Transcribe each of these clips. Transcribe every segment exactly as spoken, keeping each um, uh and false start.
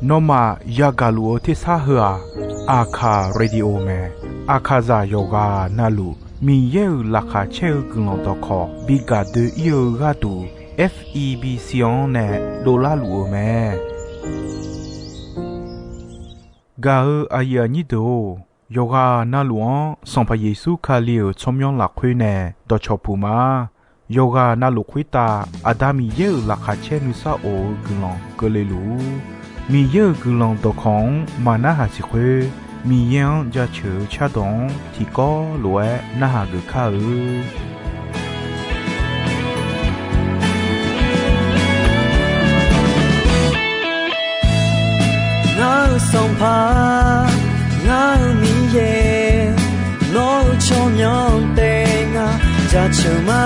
Nawmaf yagaq luf-eu tersar heu-aq, Aqkaq Radio mae. Aqkaqzaq yawqghaq navluf Miqyaer-euq laqkhaq caer-eu guiqlanq dawqkawq bi gaq doe-ir-eu gharduq, F E B C-anr nae dovlar luf-eu mae. Gaq-eu aqyuif aqnyir deuq-or, yawqghaq navluf-anr Sanqpaq Yeqsur Kali-euq tsawrmyanr lafkhoer nae dawqcawq puq ma. Yawqghaq navluf khoertav Aqda Miqyaer-euq laqkhaq caer nuisar of-eu guiqlanq keuvle luf-ur. Miqyaer-euq guiqlanq dawqkawq-anr maqnarhaq siq khoer, Miqyaer-anr jaceuq-eu cardawq-anr tiqkawv lof-aer narhaq geuf kar-eu. Ngar-eu Sanqpaq, ngar-eu Miqyaer, nawr-eu tsawrmyanr taef ngar jaceuq ma.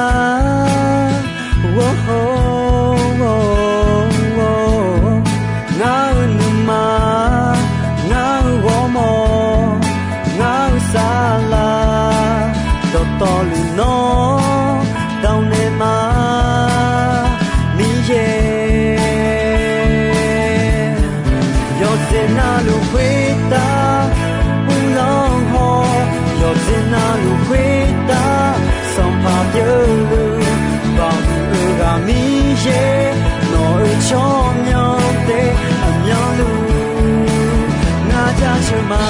Ngar-eu nuima, ngar-eu ghawrmawr, ngar-eu saflar, dawqtawvluf nawr dawq naeq ma, Miqyaer. Yawqjeq navluf khoertav uvlanr haw, yawqjeq navluf khoertav Sanqpaq pyeufluf baqhuiq-eu ghaq Miqyaer, nawq-euq tsawrmyanr taef aqmyanluf ngar jaceuq ma.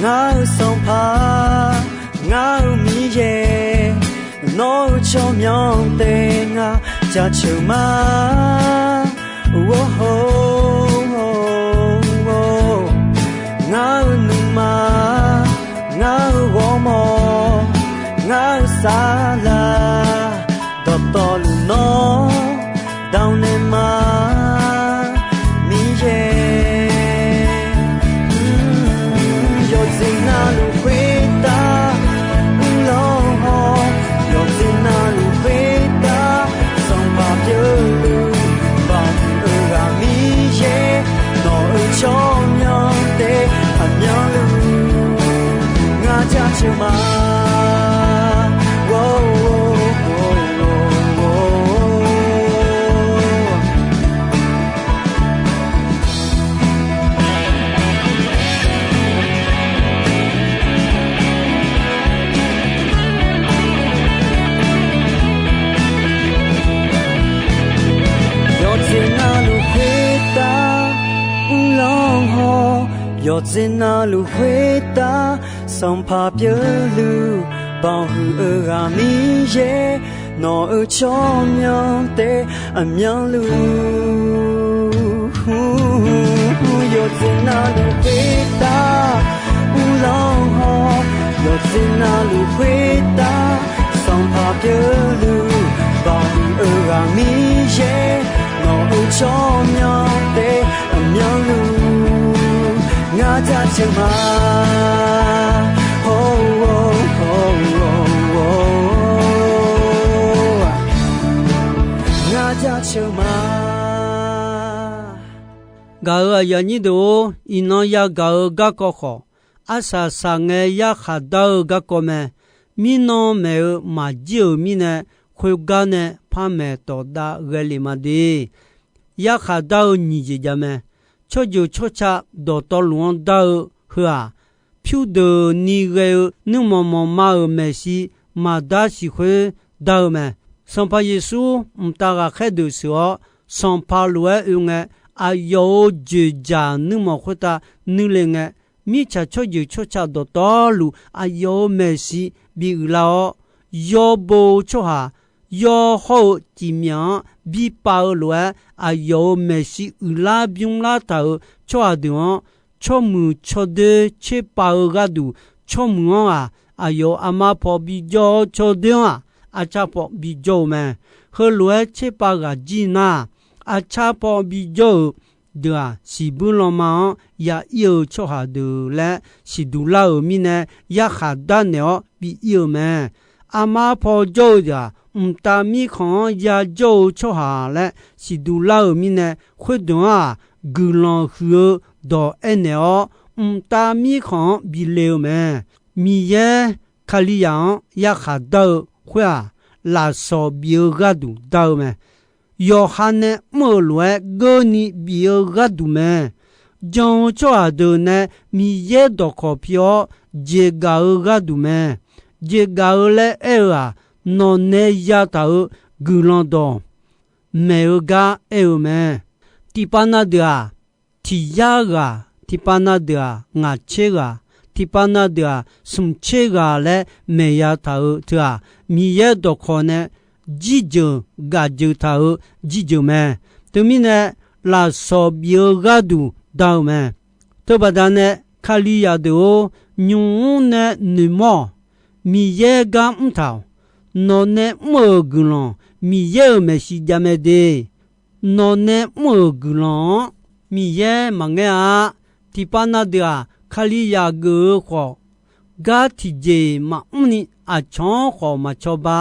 Ngar-eu Sanqpaq, ngar-eu Miqyaer, nawr-eu tsawrmyanr taef ngar jaceuq ma. Ngar-eu nuima, ngar-eu ghawrmawr, ngar-eu saflar, dawqtawvluf nawr dawq naeq ma, Miqyaer. Yawqjeq navluf khoertav uvlanr haw, yawqjeq navluf khoertav Sanqpaq pyeufluf baqhuiq-eu ghaq Miqyaer, nawq-euq tsawrmyanr taef aqmyanluf ngar jaceuq ma. Yawqjeq navluf khoertav uvlanr haw, yawqjeq navluf khoertav Sanqpaq pyeufluf baqhuiq-eu ghaq Miqyaer, nawq-euq tsawrmyanr taef aqmyanluf. Yawqjeq navluf khoertav uvlanr haw, yawqjeq navluf khoertav Sanqpaq pyeufluf baqhuiq-eu ghaq Miqyaer, nawq-euq tsawrmyanr taef aqmyanluf ngar jaceuq ma. Ngar jaceuq ma. Gaq-euq aqyuif aqnyir deuq-or, iqnan yagaq-eu garkawv khawf, arsaq saqngae yarkhaq dar-eu garkawv mae. Mirnan maeq-eu maqjir-euq mirnae, khoergar nae par maeq tawf dav ghae lef ma de. Yarkhaq dar-eu nyiq jeq jav mae. Tsawrjeuq tsawrca dawqtawvluf-anr dar-eu heu-aq, pyurdeuqni ghae-eu nuirmanq manqma-euq maeqshi maqdar siq khoer dar-eu mae. Sanqpaq Yeqsur mqtav ghaqkhaer deuq sheuq-awr, sanqpaq lof-aer oe ngae, aqyawf-euq joeqjaq nuirmanq khoertav nuirle ngae, mirtsaq tsawrjeuq tsawrca dawqtawvluf aqyawf-euq maeqshi bi uiqlar-awr, yawbo-eu tsawrhaq, yawhawr-eu cifmyaq-anr bi pav-eu lof-aer, aqyawf-euq maeqshi uiqlar bymrlar taq-euq tsawrhaq deuq-anr, tsawrmuiq tsawrdoer tserpav-eu gharduq, tsawrmuiq-anr-aq, aqyawf-euq armar paw bijawr-awr, tsawrdoer-anr-aq, arcar paw bijawr-eu mae. Heulof-aer tserpav ghaq jir nar, arcar paw bijawr-euq deuq-aq, siqbuir lanma-anr ya ir-eu tsawrhaq deuq laer siqduq lar-euq mirnae, yarkhaq darnaeq-awr bi ir-eu mae. Armar paw jawr-eu deuq-aq, mqtav mirkhanq-anr yajawr-eu tsawrhaq laer siqduq lar-euq mirnae, khoerdeuq-anr-aq, guiqlanq huiq-eu dawq aernaeq-awr, mqtav mirkhanq-anr bi le-eu mae. Miqyaer Kalizaq-anr yarkhaq dar-eu khoer-aq, lafsawq bif-eu gharduq dar-eu mae. Yawqha nae mr-euq lof-aer geurni bif-eu gharduq mae. Jan-eu tsawrhaq deuq nae Miqyaer dawqkawq pi-awr jeqgaq-eu gharduq mae. Jeqgaq-eu laer aer-eu-aq, nawq nae yataq-euq guiqlanq dawq maeq-eu gar aer-eu mae. Tiqpav na deuq-aq, tiq yar ghaq, tiqpav na deuq-aq, ngaq tser ghaq, tiqpav na deuq-aq, smq tser ghaq laer maeq yataq-euq teu-aq, Miqyaer dawqkawq nae jirjeuq gaqjeuq taq-euq jirjeuq mae. Teumirnae, lafsawq bif-eu gharduq dar-eu mae. Teubaqda nae, Kalizaq deuq-or, nymq-mr nae noeqmawr-awq. Miqyaer gar mr taq-awq. Nawq nae mr-euq guiqlanq, Miqyaer-euq maeqshi jav mae de. Nawq nae mr-euq guiqlanq-anr Miqyaer maqngaer-a. Tiqpav na deuq-aq, Kalizaq geuf-eu khawf, gar tiqjeq maqmr ni aqcawq-anr khawf maqcawba,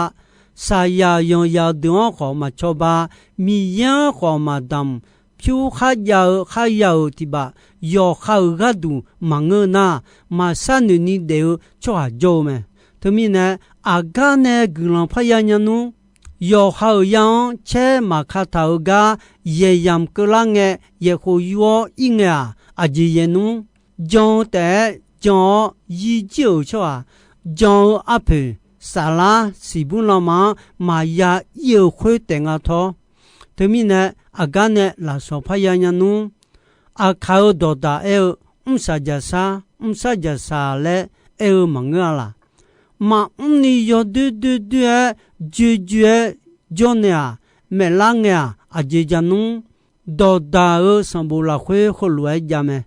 saqyaq yanqzaq deuq-anr khawf maqcawba, Miqyaer-anr khawf maqdamq, pyur kharjav-eu kharya-euq tiq baf, yawqha-euq gharduq maqngeur nar, maqshar noeq ni daef-eu tsawrhaq jawr-eu mae. Teumirnae, aqgar nae guiqlanq parya nya nmr, yawqha-euq yar-anr caer maqka taq-euq gar yaeqyamq keuvlar ngae, yaeqkhof yur-awr ir ngae-aq, aqjeq yaeq nmr. Jan-eu taef-aer jan-awr yir jir-euq tsawrhaq, jan-eu arpoeq saflar siqbur lanma-anr maqya ir-eu khoer taef nga tawr. Teumirnae, aqgar nae lafsawq parya nya nmr. Aqkaq-euq dawqdaq aer-eu, mrsaq jaqsar, mrsar jaqsaq laer aer-eu maqngeur-a laq. Maqmr ni yawdoer doer doer-aer, joe joe-aer jawr naeq-aq, maeflar ngae-aq, aqjeq ja nmr. Dawqdaq-euq sanqbof lafkhoer heulof-aer jav mae.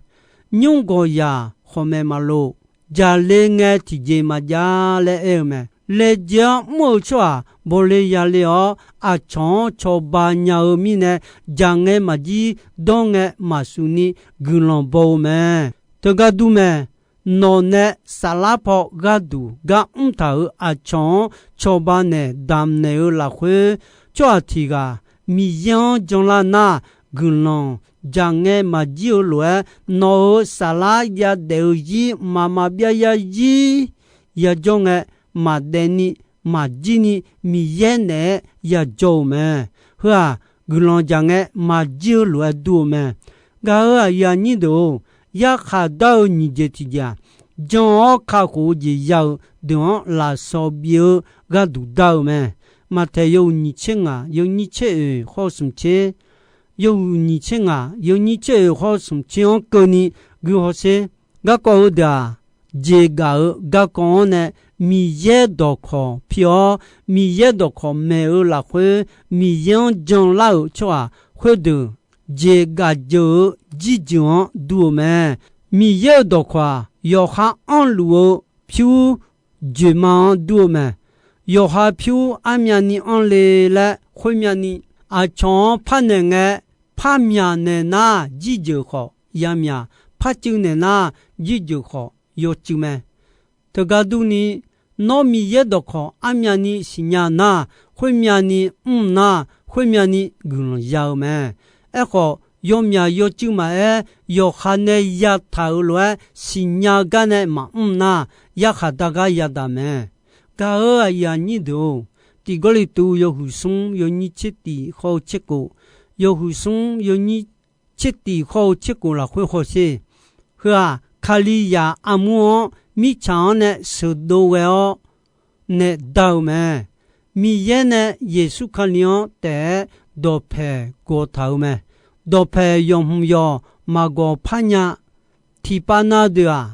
Nymr gawqzaq khawqmae maqlof, jaqle ngae tiqjeq maqjav laer aer-eu mae. Laejae-anr mr-eu tsawrhaq bawle yale-awr, aqcawq-anr cawba nya-eu mirnae, jaq ngae maqjir, dawr ngae maqsuf ni guiqlanq baw-eu mae. Teugar dur mae. Nawq nae saflar paw gharduq gar mr taq-euq aqcawq-anr cawba naeq damq naeq-eu lafkhoer, tsawrhaq tiq ghaq Miqyaer-anr janlar nar, guiqlanq jaq ngae maqjir-eu lof-aer, nawq-euq saflar yadaef-eu zir mqmaq maqbyav yarzir yajawr ngae, maqdaef ni maqjir ni Miqyaer naeq-aer yajawr-euq mae. Heu-aq, guiqlanq jaq ngae maqjir-eu lof-aer dur-eu mae. Gaq-euq aqyuif aqnyir deuq-or, yarkhaq dar-eu nyiq jeq tiq jeq-aq, jan-awr kakhof-eu jeq ya-eu deuq-anr lafsawq bif-eu gharduq dar-eu mae. Maqtaeq yawhuiq nyiq tser ngaq yawnyir tser oeq khawr-eu smq tser, yawhuiq nyiq tser ngaq yawnyir tser oeq khawr-eu smq tser-anr keuvni guihaw sher. Garkawv heudeuq-aq, jeqgaq-eu garkawv-anr nae Miqyaer dawqkawq pi-awr, Miqyaer dawqkawq maeq-eu lafkhoer, Miqyaer-anr janlar-euq tsawrhaq khoerdeuq jeqgaq jeuq-eu jirjeuq-anr dur-eu mae. Miqyaer-euq dawqkawq-aq, yawqha anrluf-eu pyur joeqma-anr dur-eu mae. Yawqha pyur armyavni anr le laer khoermyavni, aqcawq-anr parnaeq ngae, parmyaq naeq nar jirjeuq khawf yamyaq, parcuiv naeq nar jirjeuq khawf yawcuiv mae. Teugar durni, nawr Miqyaer dawqkawq armyavni siqnya nar, khoermyavni mr nar, khoermyavni guiqlanq ya-eu mae. Aerkhawf, yawmyaq yawcuiv maqaer, yawqha nae yataq-euq lof-aer siqnya gar nae maqmr nar, yarkhaq dar gar yadaq mae. Gaq-euq aqyuif aqnyir deuq-or, Tiq Gawrliqtu yawhuiq smr yawnyir tser tiq khawr-eu tser khof, yawhuiq smr yawnyir tser tiq khawr-eu tser khof lafkhoer hawsher. Heu-aq, Kalizaq armur-anr mirtsaq-anr nae sheuqdov ghae-awr nae dar-eu mae. Miqyaer nae Yeqsur Kali-anr taef-aer dawqpaeq gawqtaq-eu mae. Dawqpaeq yawqhmq yawq maqgawq parnya. Tiqpav na deuq-aq,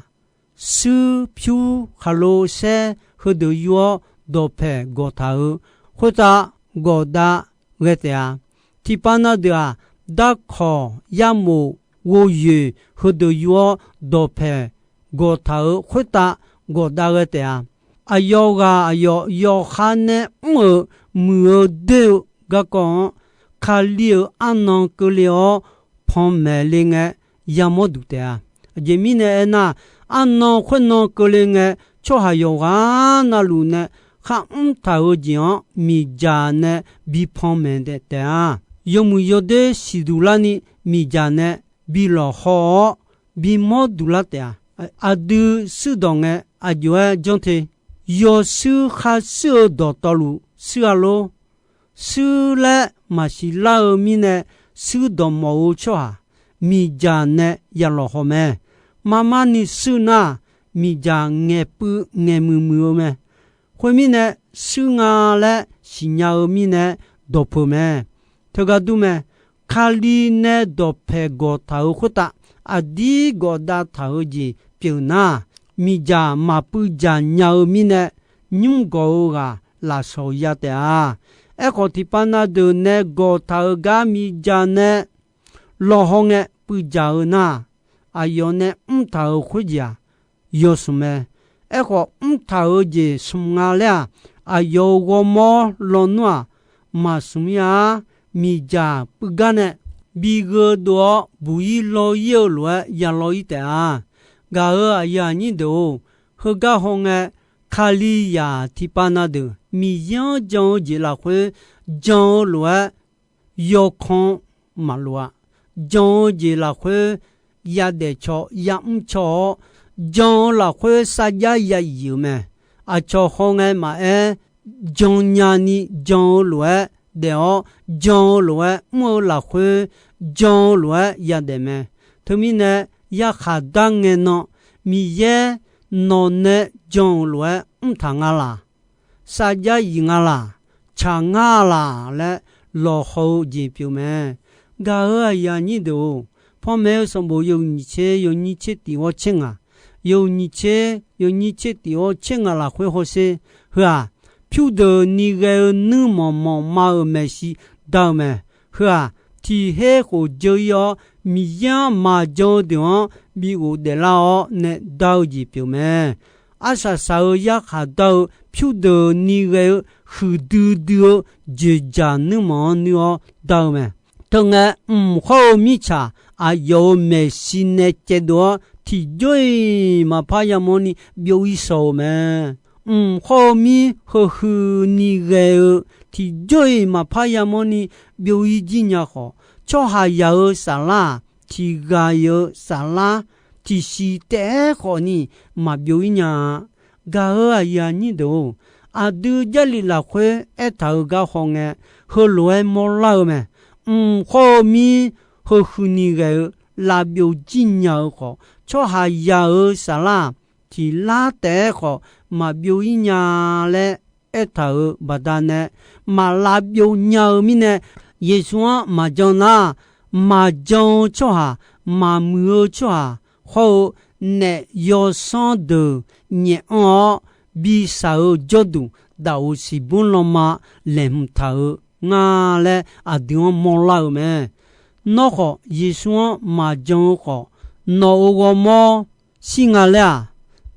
shuir pyur khaqlo saer heudeuq yur-awr dawqpaeq gawqtaq-eu khoertav gawqdav ghae taef-a. Tiqpav na deuq-aq, darkawq yarmof ghovyoeq heudeuq yur-awr dawqpaeq gawqtaq-eu khoertav gawqdav ghae taef-a. Aqyawf ghaq aqyawf yawqha nae mr-euq muiq-eu doer-eu garkawv-anr, Kali-euq arnan keuvle-awr panmaeq le ngae yamawr duq taef-a. Aqjeq mirnae aernar, arnan khoernan keuvle ngae, tsawrhaq yawqghaq navluf nae kharmr taq-eu jeq-anr miqdzaq nae bi panmaeq daef taef-a. Yawmuiq yawdoer siqduq larni miqdzaq nae bi lawqhaw-awr, bimawr duq lar taef-a. Aqdui shuir dawq ngae, aqjox-aer janr te. Yawshuir kharshuir-eu dawqtawvluf shuir-a lor. Shuir laer maqsiq lar-eu mirnae, shuir dawqmawf-eu tsawrhaq miqdzaq nae ya lawqhaw mae. Marmarni shuir nar, miqdzaq ngaeqpuiv ngaeqmuiq muiq-eu mae. Khoermirnae, shuir nga laer siqnya-eu mirnae dawqpeuq mae. Teugar dur mae. Kali nae dawqpaeq gawqtaq-euq khoertav aqdir gawqdav taq-eu jeq pyeuf nar, miqdzaq maqpuiv dzaq nya-eu mirnae, nymr gawq-eu ghaq lafsawq ya taef-a. Aerkhawf, tiqpav na deuq nae gawqtaq-euq gar miqdzaq nae lawqhaw ngae puivdzaq-eu nar, aqyawf nae mrtaq-euq khoerjeq-aq, yawsmq mae. Aerkhawf, mrtaq-euq jeq smq nga laer-aq, aqyawf-euq ghawrmawr lawnmr-aq, maqsmq-ir-a. Miqdzaq puivgar nae bi gheudov-awr buq-ir law-ir-eu lof-aer ya law-ir taef-a. Gaq-euq aqyuif aqnyir deuq-or, heugar hawngae, Kalizaq tiqpav na deuq Miqyaer-anr jan-eu jeq lafkhoer jan-eu lof-aer yawkan maqlof-a. Jan-eu jeq lafkhoer yadaef caw yamr caw-awr, jan-eu lafkhoer sarjax ya iq-euq mae. Aqcawq hawngae maqaer, jannya ni jan-eu lof-aer daef-awr, jan-eu lof-aer mr-eu lafkhoer jan-eu lof-aer yadaef mae. Teumirnae, yarkhaq dar ngae nan, Miqyaer nawq nae jan-euq lof-aer mrtaq nga laq, sarjax iq nga laq, tsaq nga laq laer lawqhaw-eu jeq pyeuf mae. Gaq-euq aqyuif aqnyir deuq-or, panmaeq-eu sanqbof yawhuiq nyiq tser yawnyir tser tif-awr tser ngaq, yawhuiq nyiq tser yawnyir tser tif-awr tser ngaq lafkhoer hawsher. Heu-aq, pyurdeuqni ghae-eu nuirmanq manqma-euq maeqshi dar-eu mae. Heu-aq, tiq her khof dzeur-ir-awr, Miqyaer-anr maqjan-eu deuq-anr bi ghofdaef lar-awr nae dar-eu jeq pyeuf mae. Arsaq saq-eu yarkhaq dar-eu pyurdeuqni ghae-eu huiqdui dui-eu dzoeqdzaq nuirmanq-anr nuir-awr dar-eu mae. Teungae, mq hawr-eu mirtsaq aqyawf-euq maeqshi nae caevdov-awr, tiqjawr-iq maqpar yamawrni byov-ir shaw-eu mae. Mq hawr-eu mir heuhuini ghae-eu tiqjawr-iq maqpar yamawrni byov-ir jir nya khawf, tsawrhaqzaq-euq saflar-aq, tiqghaq-iq-eu saflar tiqsiq taef-aer khawfni maqbyov-ir nya-a. Gaq-euq aqyuif aqnyir deuq-or, aqdui Jarlif lafkhoer aertaq-euq gar hawngae, heulof-aer mawrlar-eu mae. Mq hawr-eu mir heuhuini ghae-eu lavbyov jir nya-eu khawf, tsawrhaqzaq-euq saflar-aq, tiqlar taef-aer khawf maqbyov-ir nya laer aertaq-euq baqdanae, maq lavbyov nya-eu mirnae, Yeqsur-anr maqjan nar, maqjan-eu tsawrhaq, maqmuiq-eu tsawrhaq hawr-eu naef yawsanr deuq nyaef anr-awr, bi shaq-eu jawrduq daqoq siqbmr lanma laeqhmq taq-eu nga laer aqdui-anr mawrlar-eu mae. Nawr khawf, Yeqsur-anr maqjan-eu khawf, nawq-euq ghawrmawr shir nga laer-aq,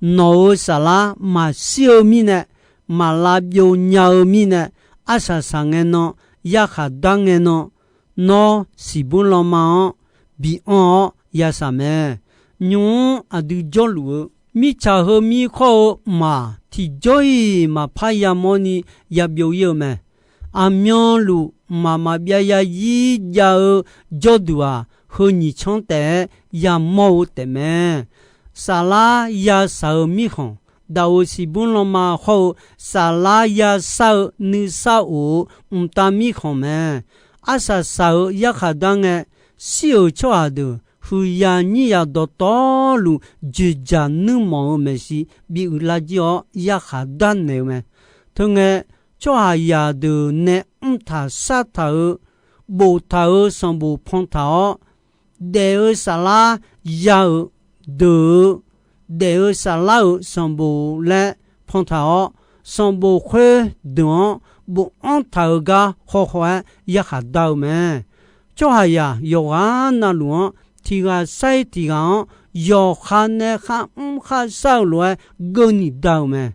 nawq-euq saflar maqshir-eu mirnae, maq lavbyov nya-eu mirnae, arsaq saq ngae nan, yarkhaq dar ngae nan, nawr siqbmr lanma-anr bi anr-awr yashaq mae. Nymq-mr aqdui jawrluf-eu mirtsaq heumir khawr-eu maq tiqjawr-iq maqpar yamawrni yabyov-ir-eu mae. Aqmyanluf maq maqbyav yazir jav-eu jawrduq-aq, heu nyiq tsanr taef-aer yamawr-eu taefmae. Saflar yashaq-euq mirkhanq, daqoq siqbmr lanma hawr-eu saflar yashar-eu nuisar of-eu mqtav mirkhanq mae. Arsaq saq-euq yarkhaq dar ngae, shir-euq tsawrhaq deuq huiqyaq nyir yaq dawqtawvluf dzoeqdzaq nuirmanq-eu maeqshi bi uiqlar jir-awr yarkhaq darnaeq-eu mae. Teungae, tsawrhaqzaq deuq nae mrtaq shartaq-eu, boftaq-euq sanqbof pantaq-awr, daef-eu saflar ya-euq deuq-eu, daef-eu saflar-euq sanqbof laer pantaq-awr, sanqbof khoerdeuq-anr bofanr taq-eu gar hawhaw-aer yarkhaq dar-eu mae. Tsawrhaqzaq yawqghaq navluf-anr tiq ghaq sar-ir tiq ghaq-anr yawqha nae kharmr kharshar-eu lof-aer geuv ni dar-euq mae.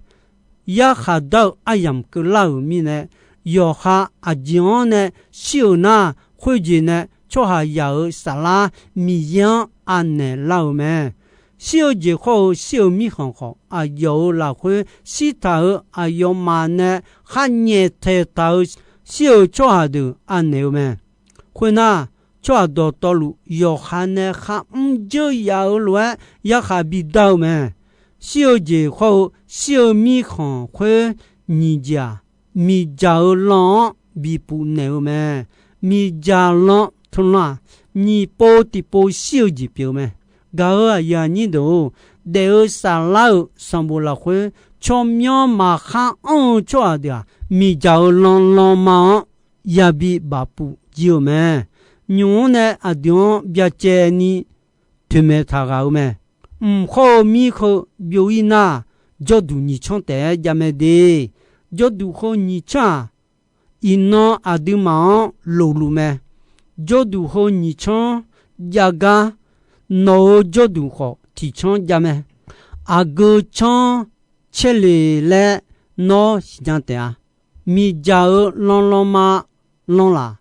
Yarkhaq dar-eu aryamq keuvlar-euq mirnae, yawqha aqjeq-anr nae shir-euq nar, khoerjeq nae tsawrhaqzaq-euq saflar Miqyaer-anr anaeq lar-euq mae. Shir-eu jeq khawr-eu shir-eu mirkhanq khawf, aqyawf-euq lafkhoer shirtaq-euq aqyawfmaf nae khar nyaeftaeq taq-eu shir-euq tsawrhaq deuq anaeq-eu mae. Khoernar, tsawrhaq dawqtawvluf yawqha nae kharmr dzeur yaf-eu lof-aer yarkhaq bidar-eu mae. Shir-eu jeq khawr-eu shir-eu mirkhanq khoer nyiq jeq-aq, miqdzaq-eu lan-anr bipuf naeq-eu mae. Miqdzaq lan teulan-aq, nyiq pov tiqpov shir-eu jeq pyeuf-eu mae. Gaq-euq aqyuif aqnyir deuq-or, daef-eu saflar-euq sanqbof lafkhoer tsawrmyanr maqkhar anr-eu tsawrhaq deuq-aq, miqdzaq-eu lan lanma-anr yabi bafpuf jir-eu mae. Nymq-mr nae aqdui-anr byacaevni toeqmaeq taq ghaq-eu mae. Mq khawr-eu mir heu byov-ir nar, jawrduq nyiq tsanr taef-aer jav mae de. Jawrduq heu nyiq tsanr-aq, iqnan aqduimaf-anr loqluf mae. Jawrduq heu nyiq tsanr jav gar, nawq-euq jawrduq khawf tiq tsanr jav mae. Aqgeu tsanr caer le laer nawr siqnya taef-a. Miqdzaq-eu lan lanma lan laq.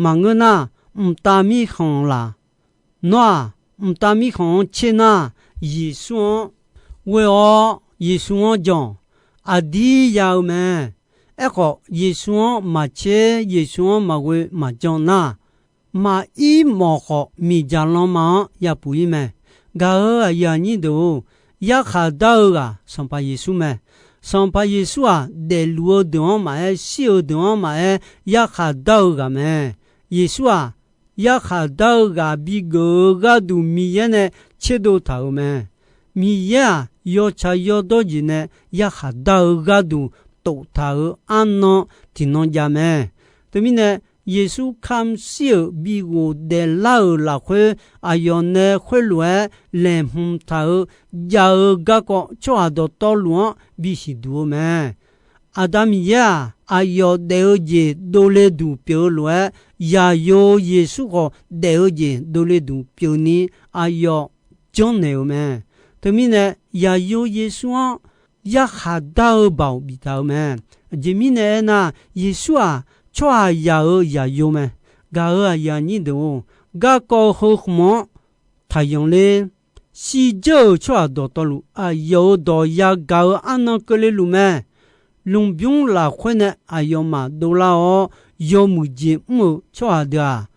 Maqngeur nar, mqtav mirkhanq laq. Nawr-aq, mqtav mirkhanq-anr tser nar, Yeqsur-anr ghoe-awr Yeqsur-anr jan. Aqdir ya-eu mae. Aerkhawf, Yeqsur-anr maqtser, Yeqsur-anr maqghoe maqjan nar, maqir mawf khawf miqdzaq lanma-anr yapuf-ir mae. Gaq-euq aqyuif aqnyir deuq-or, yarkhaq dar-eu ghaq Sanqpaq Yeqsur mae. Sanqpaq Yeqsur-aq, daefluf-eu deuq-anr maqaer, shir-eu deuq-anr maqaer, yarkhaq dar-eu ghaq mae. Yeqsur-aq, yarkhaq dar-eu ghaq bigeuf-eu gharduq Miqyaer nae tserdov taq-euq mae. Miqyaer-aq, yawtsaq yawdawr jeq nae yarkhaq dar-eu gharduq toftaq-euq arnan tiqnan jav mae. Teumirnae, Yeqsur kamq shir-euq bi ghofdaef lar-euq lafkhoer, aqyawf nae khoerlof-aer laeqhmq taq-euq jav-eu garkawv tsawrhaq dawqtawvluf-anr bisiq duq-eu mae. Aqda Miqyaer-aq, aqyawf daef-eu jeq dovle duq pyeuf-eu lof-aer, Zaqyo Yeqsur khawf daef-eu jeq dovle duq pyeufni aqyawf janrnaeq-euq mae. Teumirnae, Zaqyo Yeqsur-anr yarkhaq dar-eu baoq biftaq-eu mae. Aqjeq mirnae aernar, Yeqsur-aq, tsawrhaqzaq-euq Zaqyo mae. Gaq-euq aqyuif aqnyir deuq-or, garkawv heu khmq-anr taqyanq ler. Shirdzeur-euq tsawrhaq dawqtawvluf aqyawf-euq dawq yagaq-eu arnan keuvle luf mae. Lmqbymr lafkhoer nae aqyawfmaf dovlar-awr, yawmuiq jeq mr-eu tsawrhaq deuq-aq,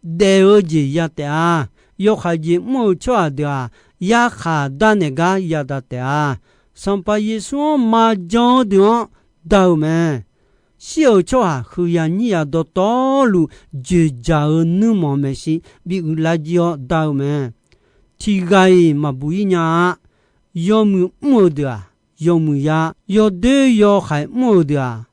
daef-eu jeq ya taef-a. Yawkhav jeq mr-eu tsawrhaq deuq-aq, yarkhaq darnaeq gar yadaq taef-a. Sanqpaq Yeqsur-anr maqjan-eu deuq-anr dar-eu mae. Shir-euq tsawrhaq huiqyaq nyirya dawqtawvluf dzoeqdzaq-eu nuirmanq maeqshi bi uiqlar jir-awr dar-eu mae. Tiqghaq-iq maqbuq-ir nya-a. Yawmuiq mr-eu deuq-aq, yawmuiq ya. Yawdoer yawhaiq mr-eu deuq-aq,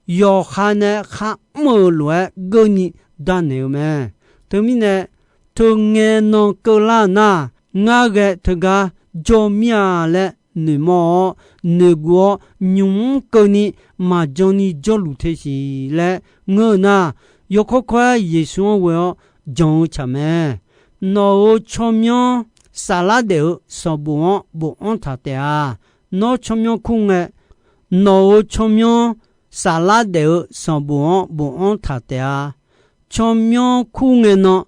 yawqha nae kharmr-eu lof-aer geurni darnaeq-eu mae. Teumirnae, teungae nan keuvlar nar, ngar ghae teugar jawr mir-a laer noeqmawr-awr, noeqguv-awr, nymq mr keuvni maqjan ni jawrluf te siq laer ngeur-eu nar, yawkawr kawr-aer Yeqsur-anr ghoe-awr jan-eu tsaq mae. Nawq-euq tsawrmyanr saflar daef-eu sanqbof-anr bofanr taq taef-a. Nawr tsawrmyanr kur ngae, nawq-euq tsawrmyanr saflar daef-eu sanqbof-anr bofanr taq taef-a. Tsawrmyanr kur ngae nan,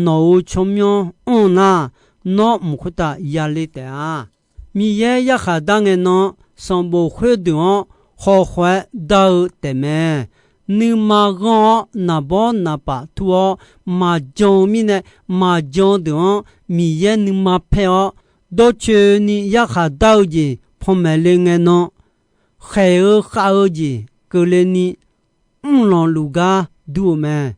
nawq-euq tsawrmyanr anr-eu nar, nawr mq khoertav yale taef-a. Miqyaer yarkhaq dar ngae nan, sanqbof khoerdeuq-anr khawkhaw-aer dar-eu taefmae. Nuima ghanr-awr naqbawr naqpaf tur-awr maqjan-eu mirnae, maqjan-eu deuq-anr Miqyaer nuima paer-awr, dawrcoeni yarkhaq dar-eu jeq panmaeq le ngae nan, khaeq-eu khav-eu jeq keuvle ni mrlanq luf gar dur-eu mae.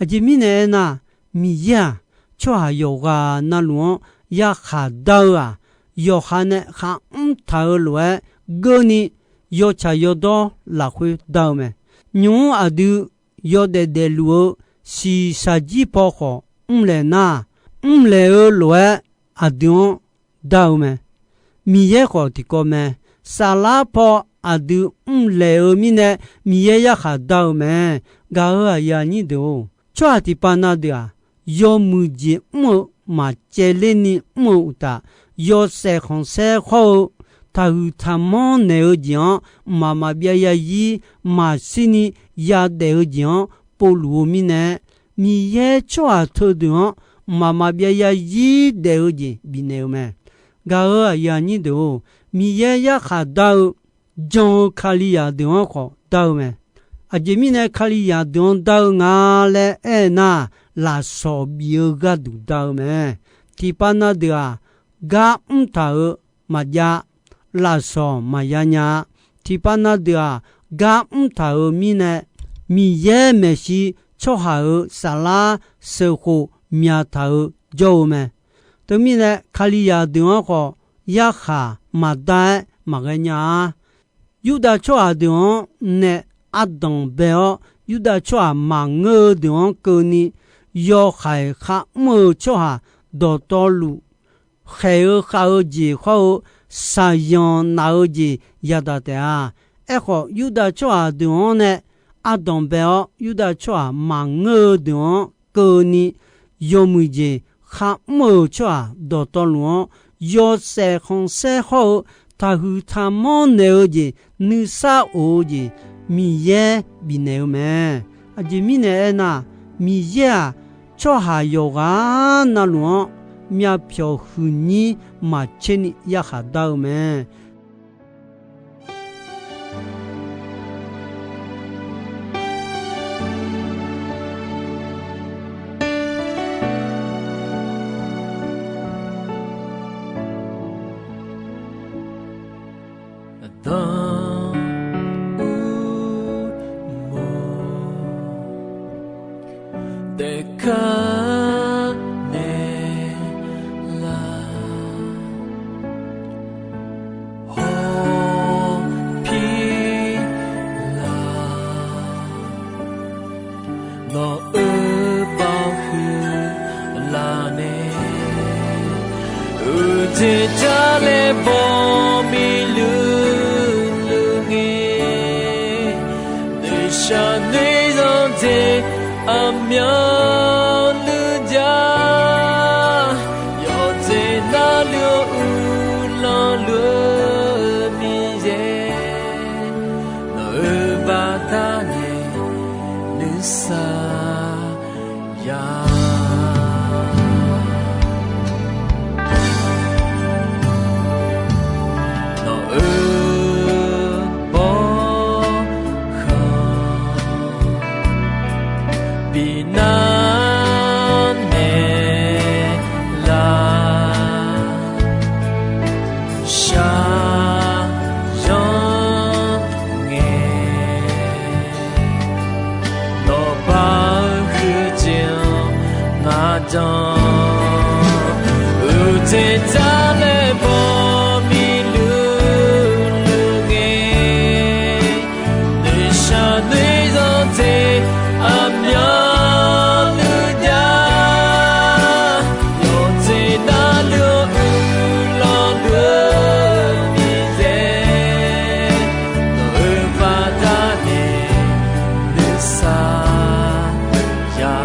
Aqjeq mirnae aernar, Miqyaer-aq, tsawrhaq yawqghaq navluf-anr yarkhaq dar-eu-aq, yawqha nae kharmr taq-eu lof-aer geurni yawtsaq yawdawr lafkhoer dar-eu mae. Nymq-mr aqdui yawdaef daefluf-eu shiqshaq jir paw khawf mrlaeq nar, mrlaeq-eu lof-aer aqdui-anr dar-eu mae. Miqyaer khawf tiqkawv mae. Saflar paw aqdui mrlaeq-eu mirnae, Miqyaer yarkhaq dar-eu mae. Gaq-euq aqyuif aqnyir deuq-or, tsawrhaq tiqpav na deuq-aq, yawmuiq jeq mr-eu maqcaevler ni mr-eu uqtaf, yawshaef khanqsaer hawr-eu taqhuiq taqmanr naeq-eu jeq-anr mqmaq maqbyav yazir maqshir ni yadaef-eu jeq-anr povluf-eu mirnae, Miqyaer tsawrhaq teudeuq-anr mqmaq maqbyav yazir daef-eu jeq bifnaeq-eu mae. Gaq-euq aqyuif aqnyir deuq-or, Miqyaer yarkhaq dar-eu jan-eu Kalizaq deuq-anr khawf dar-eu mae. Aqjeq mirnae Kalizaq deuq-anr dar-eu nga laer aer nar, lafsawq bif-eu gharduq dar-eu mae. Tiqpav na deuq-aq, gar mr taq-euq maqjav, lafsawq maqya nya-a. Tiqpav na deuq-aq, gar mr taq-euq mirnae, Miqyaer maeqshi tsawrhaq-euq saflar sheuqkhof myaq taq-eu jawr-eu mae. Teumirnae, Kalizaq deuq-anr khawf yarkhaq maqdar-aer maqghae nya-a. Yurdav tsawrhaq deuq-anr nae ardanq bae-awr, Yurdav tsawrhaq maqngeur-eu deuq-anr keuvni, yawhaiq kharmr-eu tsawrhaq dawqtawvluf, khaeq-eu khav-eu jeq hawr-eu, shaqzanq naf-eu jeq yadaq taef-a. Aerkhawf, Yurdav tsawrhaq deuq-anr nae ardanq bae-awr, Yurdav tsawrhaq maqngeur-eu deuq-anr keuvni, yawmuiq jeq kharmr-euq tsawrhaq dawqtawvluf-anr yawshaef khanqsaer hawr-eu taqhuiq taqmanr naeq-eu jeq nuisar of-eu jeq Miqyaer bifnaeq-eu mae. Aqjeq mirnae aernar, Miqyaer-aq, tsawrhaq yawqghaq navluf-anr myavpyawq huiqnyir maqtserni yarkhaq dar-eu mae. Aqda ur mor taef kar naeq lar, hawpir lar, nawq-euq baoq huiq laf nae, uqteq jar laer baw miqluq luq ngae, noeqshaq noeqzanq jeq aqmyanluf jav, yawqjeq navluf-eu uvlanr luf-eu Miqyaer, nawq-euq baqda nae nuisar ya. Nawq-euq bawrkhanq bi nar naeq lar, shaqzanq ngae, nawq baq-eu huiq jeq-anr ngar jan, uqteq jar laer baw miqluq luq ngae, noeqshaq noeqzanq jeq aqmyanluf jav, yawqjeq navluf-eu uvlanr luf-eu Miqyaer, nawq-euq baqda nae nuisar ya.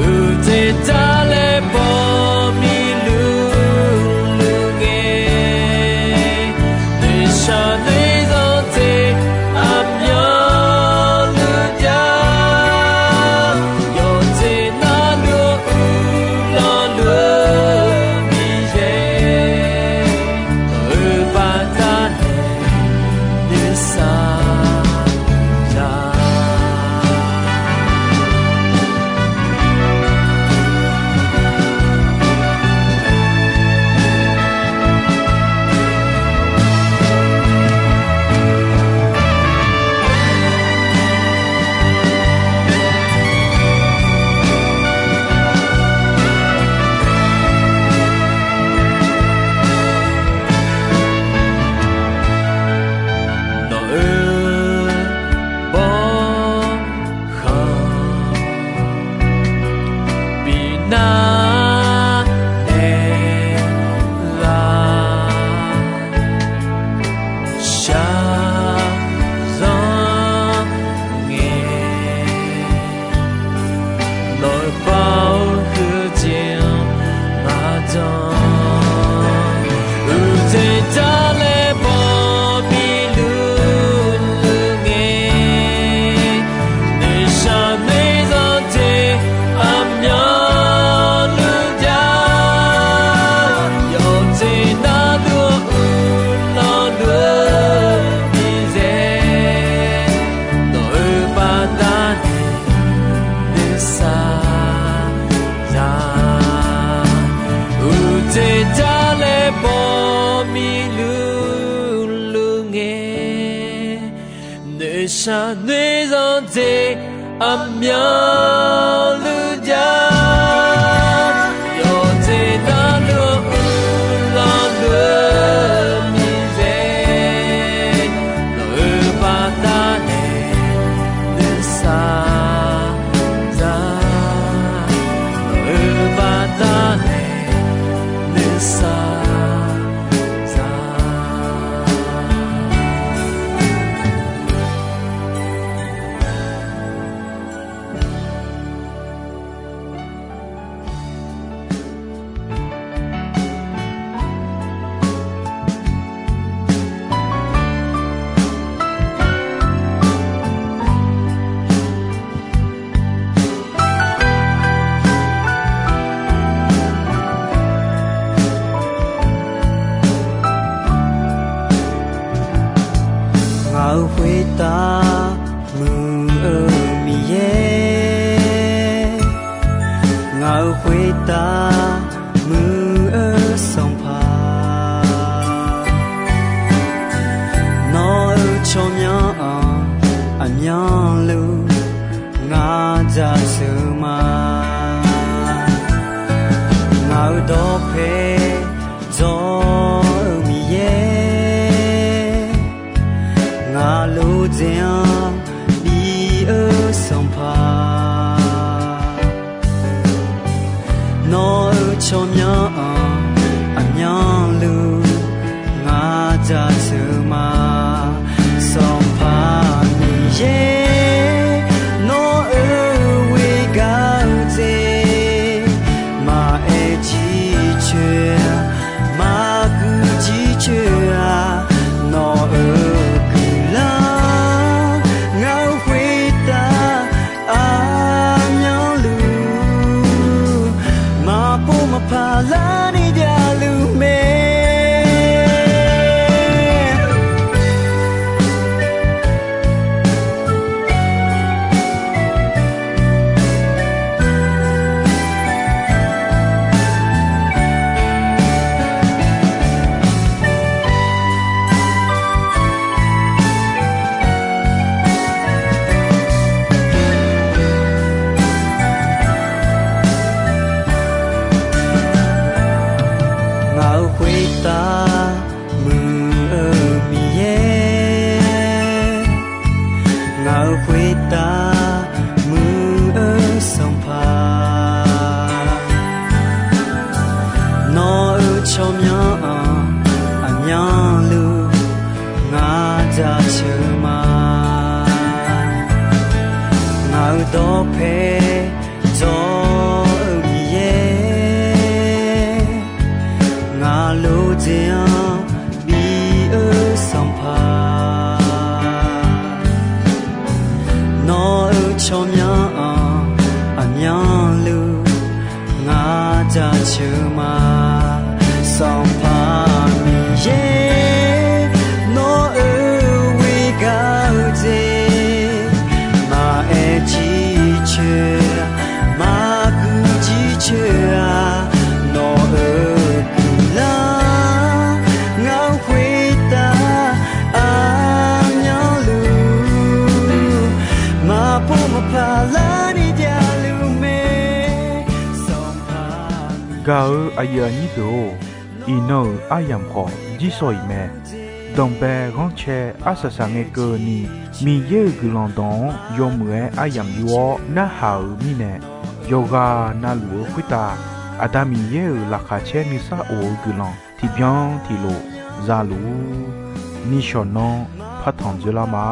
Uqteq jar laer baw miqluq Taqnoeq zanqdzeq aqmyanluf jav, yawqjeq navluf-eu uqlanq-eu Miqyaer, nawq-euq baqdanae nuisar za, nawq-euq baqdanae nuisar za. Ngaq-euq khoertav muiq-eu Miqyaer, ngaq-euq khoertav muiq-eu Sanqpaq, nawq-euq tsawrmyanr-anr aqmyanluf ngar jaceuq ma. Ngaq-euq dawqpae dzaw-eu Miqyaer, ngaq lof-aer bi-eu Sanqpaq, nawq-euq tsawrmyanr-anr aqmyanluf ngar jaceuq ma. Sanqpaq Miqyaer, nawq-euq ghoer gaq-eu jeq maqaer jircoer-a, maqguq jircoer-a, nawq-euq guiqlanq ngaq-euq khoertav aqmyanluf maqpov maqpaq larni javluf mae. Ngaq-euq khoertav muiq-eu Miqyaer, ngaq-euq khoertav muiq-eu Sanqpaq, nawq-euq tsawrmyanr-anr aqmyanluf ngar jaceuq ma. Ngaq-euq dawqpae dzaw-eu Miqyaer, ngaq lof-aer bi-eu Sanqpaq, nawq-euq tsawrmyanr-anr aqmyanluf ngar jaceuq ma. Sanqpaq Miqyaer, nawq-euq ghoer gaq-eu jeq maqaer jircoer-a, maqguq jircoer-a, nawq-euq guiqlanq ngaq-euq khoertav aqmyanluf maqpov maqpaq larni javluf mae. Sanqpaq Gaq-euq aqyuif aqnyir deuq-or, iqnan-euq aryamq khawf jirsawq iq mae. Danqbae ghanrcae arsaq saq ngae keuvni, Miqyaer-euq guiqlanq dawq-anr yawmuiq-aer aryamq yur-awr narhaq-euq mirnae, yawqghaq navluf-eu khoertav Aqda Miqyaer-euq laqkhaq caer nuisar of-eu guiqlanq tiqbyan tiqlof za luf-ur. Nishawq nanr partanq dzoerlar ma.